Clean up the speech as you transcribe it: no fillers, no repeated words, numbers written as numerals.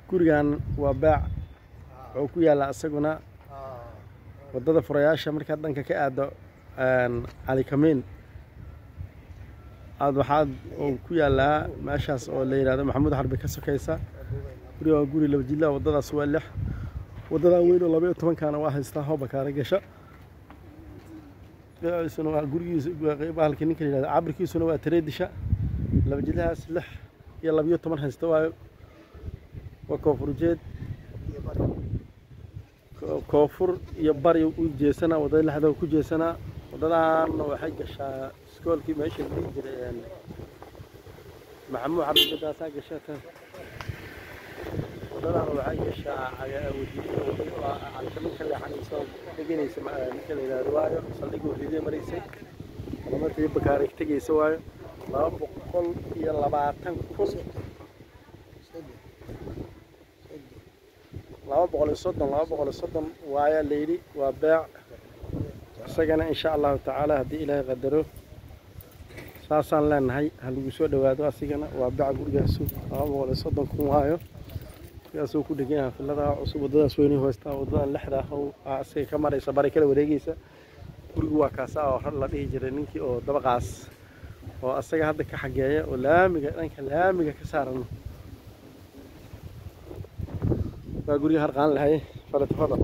Gurigan waa baac, wuxuu ku yaallaa isaguna waddada furayaasha. Markaad dhanka ka aado Cali Kamiin aad, waxaad uu ku yaallaa meeshaas oo la yidhahdo Maxamuud Xarbi ka sokaysa. Guriga waa guri 2 jilla. Waddadaas waa 6, waddadan weyn oo 12-kaana waa haystaa hoobakaara gasha. Beeciisuna waa gurigiisa bahalkii ninka la yidhahdo, cabirkiisuna waa tareedisha 2 jillahaas 6 iyo 12 haysta waayo. Waa koonfurjeed, koonfur iyo bari u jeesanaa, waddada 6da ku jeesanaa. Waddadaanna waxay gashaa iskoolkii meesha la dhihi jiray Maxamuud Xarbi, midaasaa gasha tan. Waddadaana waxay gashaa Calikamin ka leexanaysa, deganaysa ninka la yidhahdo waayo saldhiguu ridee maraysay alamartii Bakaaray tegaysa waayo. 220,000, 230, 230 waayaa layidhi. Waa beec isagana, insha Allahu tacaala, haddii Ilaahay qadaro saasaan leenahay, ha lagu soo dhowaado. Asigana waa beec gurigaasu, 230,000 waayo. Gurigaasuu ku dhegan yahay filada cusub, waddadaas weynay hoystaa, waddadan 6da ah asiga ka maraysa bari kala wareegaysa. Gurigu waa kaasa oo la dhihi jiray ninkii oo dabaqaas oo asaga hadda ka xageeya oo laamiga, dhanka laamiga ka saaran waa guriga harqaan lahay. Falatafadal.